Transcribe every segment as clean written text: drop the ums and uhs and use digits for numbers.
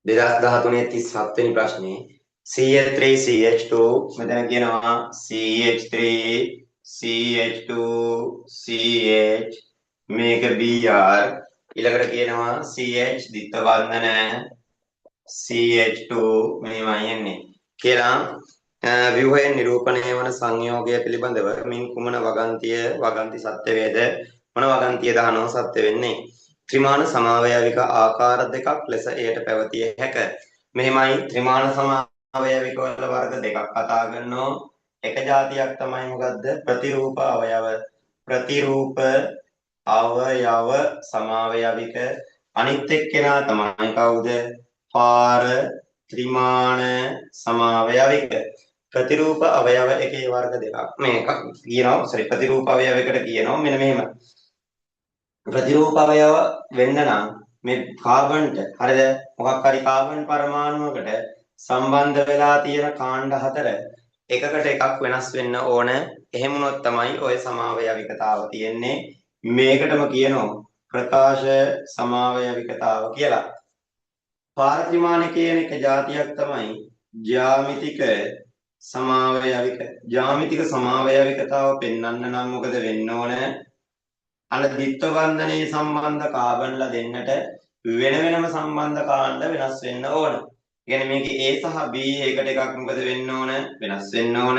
2013 37 වෙනි ප්‍රශ්නේ CH3 CH2 මෙතන කියනවා CH3 CH2 CH මේක Br ඊළඟට කියනවා CH ද්විත්ව බන්ධන CH2 මෙහෙමයි එන්නේ කියලා ව්‍යුහයෙන් නිරූපණය වන සංයෝගය පිළිබඳව මින් කුමන වගන්තිය වගන්ති සත්‍ය වේද, මොන වගන්තිය දහනව සත්‍ය වෙන්නේ? ත්‍රිමාන සමාවයවික ආකාර දෙකක් ලෙස එයට පැවතිය හැක. මෙහෙමයි, ත්‍රිමාන සමාවයවික වල වර්ග දෙකක් කතා කරනවා. එක જાතියක් තමයි මොකද්ද? ප්‍රතිරූප අවයව. ප්‍රතිරූප අවයව සමාවයවික. අනිත් එක්කෙනා තමයි කවුද? පාර ත්‍රිමාන සමාවයවික. ප්‍රතිරූප අවයව එකේ වර්ග දෙකක් මේක කියනවා. සෝරි, ප්‍රතිරූප අවයව එකට කියනවා මෙන්න මෙහෙම. ප්‍රතිරූප අවයව වෙන්න නම් මේ කාබන්ට, හරිද, මොකක් හරි කාබන් පරමාණුවකට සම්බන්ධ වෙලා තියෙන කාණ්ඩ හතර එකකට එකක් වෙනස් වෙන්න ඕන. එහෙම වුණොත් තමයි ඔය සමාවයවිකතාව තියෙන්නේ. මේකටම කියනවා ප්‍රකාශ සමාවයවිකතාව කියලා. පාර ත්‍රිමාන කියන එක જાතියක් තමයි ජ්‍යාමිතික සමාවයවික. ජ්‍යාමිතික සමාවයවිකතාව පෙන්වන්න නම් මොකද වෙන්න ඕන? අන ද්විත්ව බන්ධනයේ සම්බන්ධ කාබන්ලා දෙන්නට වෙන වෙනම සම්බන්ධ කාණ්ඩ වෙනස් වෙන්න ඕන. ඒ කියන්නේ මේකේ A සහ B එකට එකක් මොකද වෙන්න ඕන? වෙනස් වෙන්න ඕන.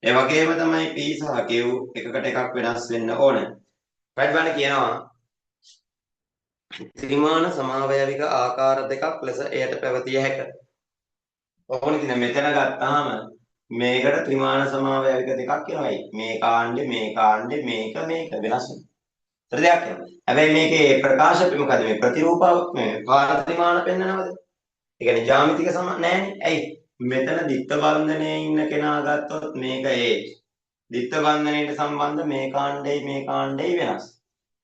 ඒ වගේම තමයි P සහ Q එකකට එකක් වෙනස් වෙන්න ඕන. රයිට්, බලන්න කියනවා ත්‍රිමාන සමාවයවික ආකාර දෙකක් ලෙස එයට පැවතිය හැක. ඕන ඉතින් මෙතන ගත්තාම මේකට ත්‍රිමාන සමාවයවික දෙකක් එනවා. මේ කාණ්ඩේ මේ කාණ්ඩේ මේක මේක වෙනස් වෙනවා. දෙයක් එනවා. හැබැයි මේකේ ප්‍රකාශ මොකද මේ ප්‍රතිරූප මේ පාර ත්‍රිමාන පෙන්නනවද? ඒ කියන්නේ ජ්‍යාමිතික සම නෑනේ. ඇයි? මෙතන ද්විත්ව බන්ධනයේ ඉන්න කෙනා ගත්තොත් මේක H. ද්විත්ව බන්ධනයට සම්බන්ධ මේ කාණ්ඩෙයි මේ කාණ්ඩෙයි වෙනස්.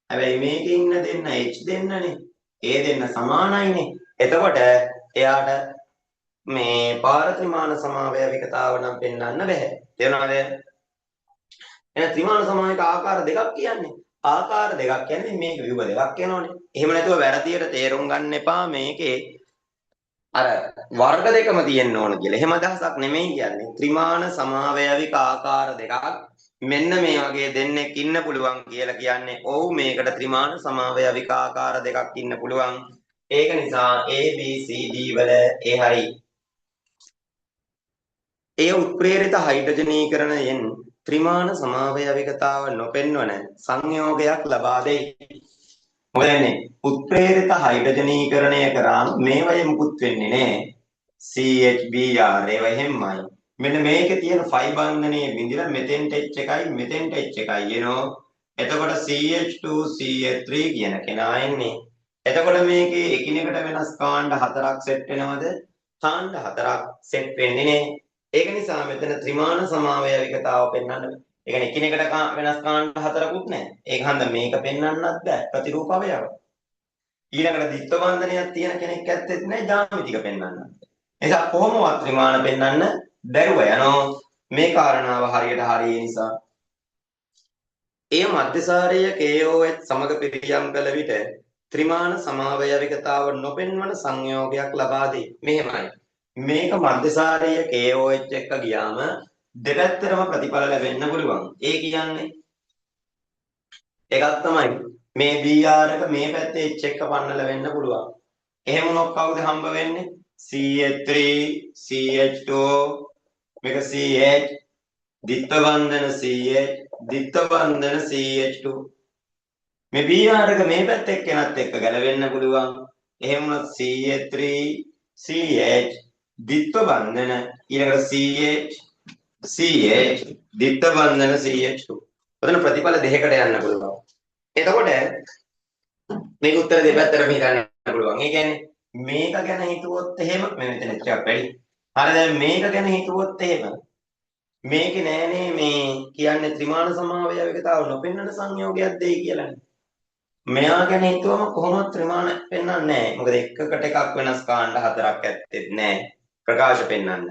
හැබැයි මේකේ ඉන්න දෙන්න H දෙන්නනේ. ඒ දෙන්න සමානයිනේ. එතකොට එයාට මේ පාර ත්‍රිමාන සමාවයවිකතාව නම් පෙන්වන්න බැහැ. තේරුණාද? එහෙනම් ත්‍රිමාන සමාවික ආකාර දෙකක් කියන්නේ. ආකාර දෙකක් කියන්නේ මේක ව්‍යුහ දෙකක් වෙනවනේ. එහෙම නැතුව වැරදියට තේරුම් ගන්න එපා මේකේ අර වර්ග දෙකම තියෙන්න ඕන කියලා. එහෙම අදහසක් නෙමෙයි කියන්නේ. ත්‍රිමාන සමාවයවික ආකාර දෙකක් මෙන්න මේ වගේ දෙන්නෙක් ඉන්න පුළුවන් කියලා කියන්නේ. ඔව්, මේකට ත්‍රිමාන සමාවයවික ආකාර දෙකක් ඉන්න පුළුවන්. ඒක නිසා A B C D වල ඒ හරි. ඒ උත්ප්‍රේරිත හයිඩ්‍රජනීකරණයෙන් ත්‍රිමාන සමාවයවිකතාව නොපෙන්වන සංයෝගයක් ලබා දෙයි. මොකද වෙන්නේ? උත්ප්‍රේරිත හයිඩ්‍රජනීකරණය කරාම මේවයේ මුකුත් වෙන්නේ නෑ. CHBr ඒවා එහෙම්මයි. මෙන්න මේකේ තියෙන ෆයි බන්ධනයේ බිඳිලා මෙතෙන්ට H එකයි මෙතෙන්ට H එකයි එනවා. එතකොට CH2 CH3 කියන කෙනා එන්නේ. එතකොට මේකේ එකිනෙකට වෙනස් කාණ්ඩ හතරක් සෙට් වෙනවද? කාණ්ඩ හතරක් සෙට් වෙන්නේ නෑ. ඒක නිසා මෙතන ත්‍රිමාන සමාවයවිකතාව පෙන්වන්න බෑ. ඒ කියන්නේ එකිනෙකට වෙනස් කාණ්ඩ හතරකුත් නෑ. ඒක හන්ද මේක පෙන්වන්නත් බෑ ප්‍රතිරූප අවයව. ඊළඟට ද්විත්ව බන්ධනයක් තියෙන කෙනෙක් ඇත්තෙත් නෑ, ජ්‍යාමිතික පෙන්වන්නත්. ඒ නිසා කොහොමවත් ත්‍රිමාන පෙන්වන්න බැරුව යනවා. මේ කාරණාව හරියට හරි නිසා. එය මධ්‍යසාරීය KOH සමග පිරියම් කළ විට ත්‍රිමාන සමාවයවිකතාව නොපෙන්වන සංයෝගයක් ලබා දෙයි. මෙහෙමයි. මේක මධ්‍යසාරීය KOH එක්ක ගියාම දෙපැත්තටම ප්‍රතිඵල ලැබෙන්න පුළුවන්. ඒ කියන්නේ එකක් තමයි මේ Br එක මේ පැත්තේ H එක්ක පන්නලා වෙන්න පුළුවන්. එහෙම වුණොත් කවුද හම්බ වෙන්නේ? CH3 CH2 මේක CH ද්විත්ව බන්ධන CH ද්විත්ව බන්ධන CH2. මේ Br එක මේ පැත්තේ එක්කෙනත් එක්ක ගැලවෙන්න පුළුවන්. එහෙම වුණොත් CH3 CH ද්විත්ව බන්ධන ඊළඟට CH CH ද්විත්ව බන්ධන CH2. ඔතන ප්‍රතිඵල දෙකකට යන්න පුළුවන්. එතකොට මේක උත්තර දෙපැත්තටම හිතන්න පුළුවන්. ඒ කියන්නේ මේක ගැන හිතුවොත් එහෙම මේ මෙතන ටිකක් වැඩි. හරි, දැන් මේක ගැන හිතුවොත් එහෙම මේකේ නෑනේ මේ කියන්නේ ත්‍රිමාන සමාවයවිකතාව නොපෙන්නන සංයෝගයක් දෙයි කියලානේ. මෙයා ගැන හිතුවම කොහොමවත් ත්‍රිමාන පෙන්වන්නේ නෑ. මොකද එකකට එකක් වෙනස් කාණ්ඩ හතරක් ඇත්තෙත් නෑ. ප්‍රකාශ පෙන්වන්න.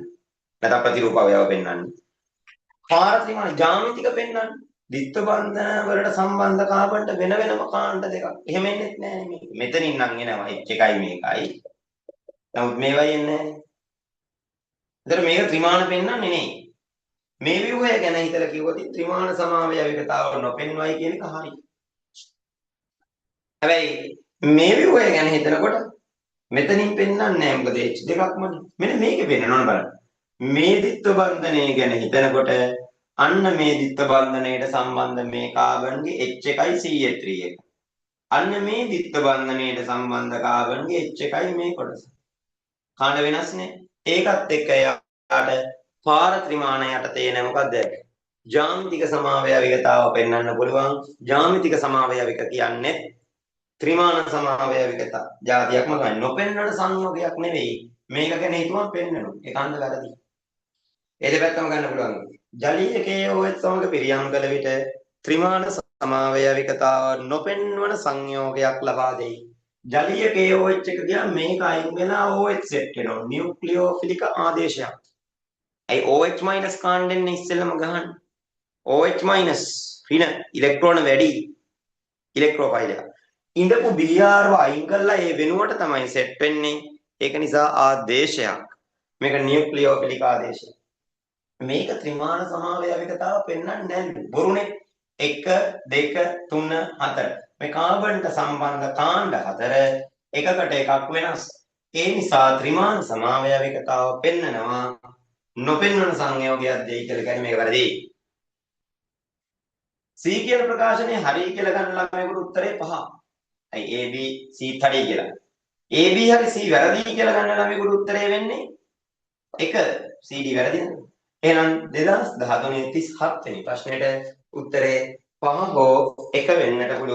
නැත්නම් ප්‍රතිරූප අවයව පෙන්වන්න. පාර ත්‍රිමාන ජ්‍යාමිතික පෙන්වන්න. ද්විත්ව බන්ධන වලට සම්බන්ධ කාබන්ට වෙන වෙනම කාණ්ඩ දෙකක්. එහෙම එන්නෙත් නෑ මේක. මෙතනින් නම් එනවා H එකයි මේකයි. නමුත් මේවයි එන්නේ නැහැ. ඒතර මේක ත්‍රිමාන පෙන්වන්නේ නෙවෙයි. මේ ව්‍යුහය ගැන හිතලා කිව්වොත් ත්‍රිමාන සමාවයවිකතාව නොපෙන්වයි කියන එක හරි. හැබැයි මේ ව්‍යුහය ගැන හිතනකොට මෙතනින් පෙන්වන්නේ නැහැ, මොකද H දෙකක්මනේ. මෙන්න මේකේ පෙන්වන්න බලන්න. මේ ද්විත්ව බන්ධනය ගැන හිතනකොට අන්න මේ ද්විත්ව බන්ධනයට සම්බන්ධ මේ කාබන්ගේ H එකයි CH3 එක. අන්න මේ ද්විත්ව බන්ධනයට සම්බන්ධ කාබන්ගේ H එකයි මේ කොටස. කාණ්ඩ වෙනස්නේ. ඒකත් එක්ක එයාට පාර ත්‍රිමාන යටතේ එන මොකද්ද? ජ්‍යාමිතික සමාවයවිකතාව පෙන්වන්න පුළුවන්. ජ්‍යාමිතික සමාවයවික කියන්නේ ත්‍රිමාන සමාවයවිකතා ජාතියක්ම තමයි. නොපෙන්වන සංයෝගයක් නෙවෙයි. මේක ගැන හිතුවම පෙන්වනවා. ඒ කන්ද වැරදි. ඒ දෙපැත්තම ගන්න පුළුවන්. ජලීය KOH සමග පිරියම් කළ විට ත්‍රිමාන සමාවයවිකතාව නොපෙන්වන සංයෝගයක් ලබා දෙයි. ජලීය KOH එක ගියාම මේක අයින් වෙලා OH සෙට් වෙනවා. නියුක්ලියෝෆිලික ආදේශයක්. ඇයි OH මයිනස් කාණ්ඩෙන්නේ ඉස්සෙල්ලම ගහන්නේ? OH මයිනස් ඍණ ඉලෙක්ට්‍රෝන වැඩි ඉලෙක්ට්‍රෝෆයිල් එක. ඉඳපු Br ව අයින් කරලා ඒ වෙනුවට තමයි සෙට් වෙන්නේ. ඒක නිසා ආදේශයක්. මේක නියුක්ලියෝෆිලික ආදේශයක්. මේක ත්‍රිමාන සමාවයවිකතාව පෙන්වන්නේ නැල්ලු. බොරුනේ. 1 2 3 4 මේ කාබන්ට සම්බන්ධ කාණ්ඩ හතර එකකට එකක් වෙනස්. ඒ නිසා ත්‍රිමාන සමාවයවිකතාව පෙන්නනවා නොපෙන්වන සංයෝගයක් දෙයි කියලා කියන්නේ මේක වැරදි. C කියන ප්‍රකාශනය හරි කියලා ගන්න ළමයෙකුට උත්තරේ 5. ඇයි A B C හරි කියලා. A B හරි C වැරදි කියලා ගන්න ළමයෙකුට උත්තරේ වෙන්නේ 1. C D වැරදි නේද? එහෙනම් 2013 37 වෙනි ප්‍රශ්නෙට උත්තරේ 5 හෝ 1 වෙන්නට පුළුවන්.